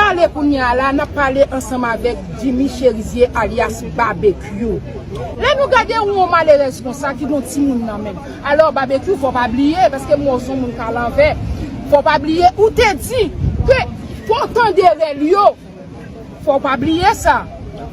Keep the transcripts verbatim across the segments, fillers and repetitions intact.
Pale kounye a la, n ap pale ansanm avèk Jimmy Cherizier alyas Babekyou. Lè nou gade yon malerèz konsa ki gon timoun nan menm. Alò, Babekyou, fò pa bliye, paske m wè w se yon moun k al anvè. Fò pa bliye, ou te di ke fò w tande rèl yo. Fò w pa bliye sa.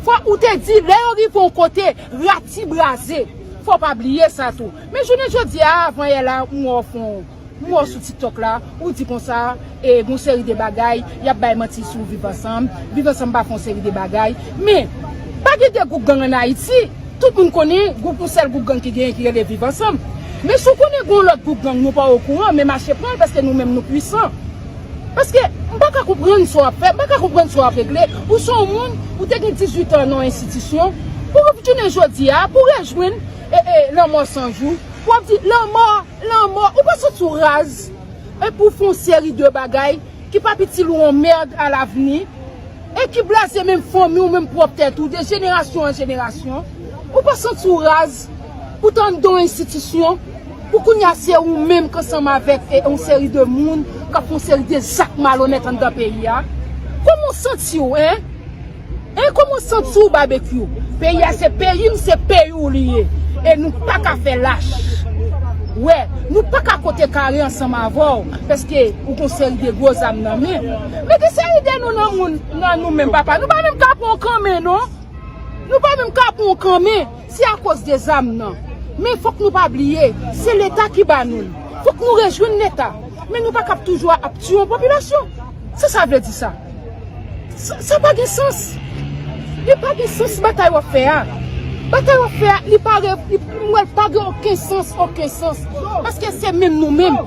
Fò ou te di, lè yo rive yon kote, ratibraze. Fò w pa bliye sa tou. Men jounen jodi a, avan yè la, m wè w fon. M wè w sou TikTok la, ou di konsa, e, gon seri de bagay, y ap bay manti sou Viv Ansanm, Viv Ansanm pa fè yon seri de bagay. Men, pa gen de gwoup gang ann Ayiti, tout moun konnen, gwoup, yon sèl gwoup gang ki genyen ki rele Viv Ansanm. Men si w konnen gon lòt gwoup gang, nou pa okouran, men mache pran l, paske nou menm nou pwisan. Paske, m pa ka konprann sa w ap fè, m pa ka konprann sa w ap regle. Ou se yon moun, ou te gen dizuit an nan yon enstitisyon, pou w jounen jodi a, pou w rejwenn, e, e, lanmò san jou, pou w ap di, lanmò, lanmò, ou pa santi w raz? Epi w fè yon seri de bagay ki p ap itil ou yon mèd alavni, e ki blaze menm fanmi w, menm pwòp tèt ou, de jenerasyon an jenerasyon. Ou pa santi w raz pou t anndan yon enstitisyon, pou kounye a se ou menm k ansanm avèk, e, yon seri de moun k ap fè yon seri de zak malonèt anndan peyi a? Kòman w santi w, en? E kòman w santi w, Babekyou? Peyi a se peyi m, se peyi w li ye. E nou pa ka fè lach. Wè, nou pa ka konte kare ansanm avè w, paske ou gon seri de gwo zam nan men. Men gen seri de nou nan moun, nan nou menm, papa. Nou pa menm ka pran yon kanmen, non. Nou pa menm ka pran yon kanmen. Se akoz de zam nan. Men fòk nou pa bliye, se Leta ki ba nou l. Fòk nou rejwenn Leta. Men nou pa kab toujou ap tiye yon popilasyon. Sa sa vle di sa? Sa, sa pa gen sans. Li pa gen sans batay w ap fè a. Batay w ap fè a, li pa re-, li, m wè l pa gen okenn sans, okenn sans. Paske se menm nou menm.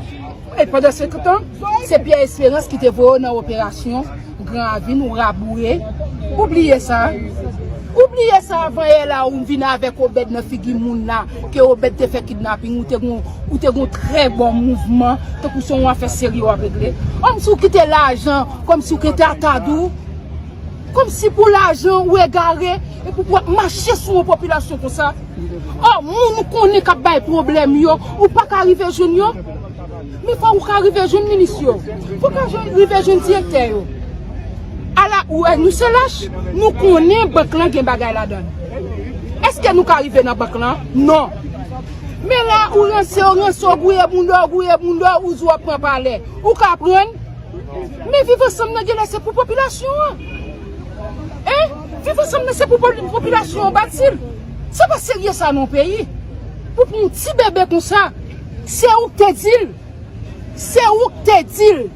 E pandan se tan, se Pierre Espérance ki te voye w nan operasyon Gran Ravin, ou raboure. Ou bliye sa. Ou bliye sa, avan yè la, ou vin avèk Obed nan figi moun la, ke Obed te fè kidnaping, ou te gon, ou te gon trè bon mouvman, tankou se yon afè serye w ap regle. Kòmsi w kite lajan, kòmsi w kite atadou, kòmsi pou lajan ou egare, epi pou w ap mache sou yon popilasyon konsa. Ò, moun ou konnen k ap bay pwoblèm yo, ou pa ka rive jwenn yo. Men fò ou ka rive jwenn minis yo. Fò ou ka jwenn, rive jwenn direktè yo. Ala, ou wè, nou se lach, nou konnen bank lan gen bagay ladan l. Èske nou ka rive nan bank lan? Non. Men la, ou ranse, ou ranse, ou gouye bounda, ou gouye bounda, ou di w ap pran palè. Ou ka pran l? Men Viv Ansanm nan genlè se pou popilasyon an. Hein? Viv Ansanm nan se pou pop-, popilasyon an bati l. Sa pa serye sa nan yon peyi. Pou, pou yon ti bebe konsa, se ou k te di l. Se ou k te di l.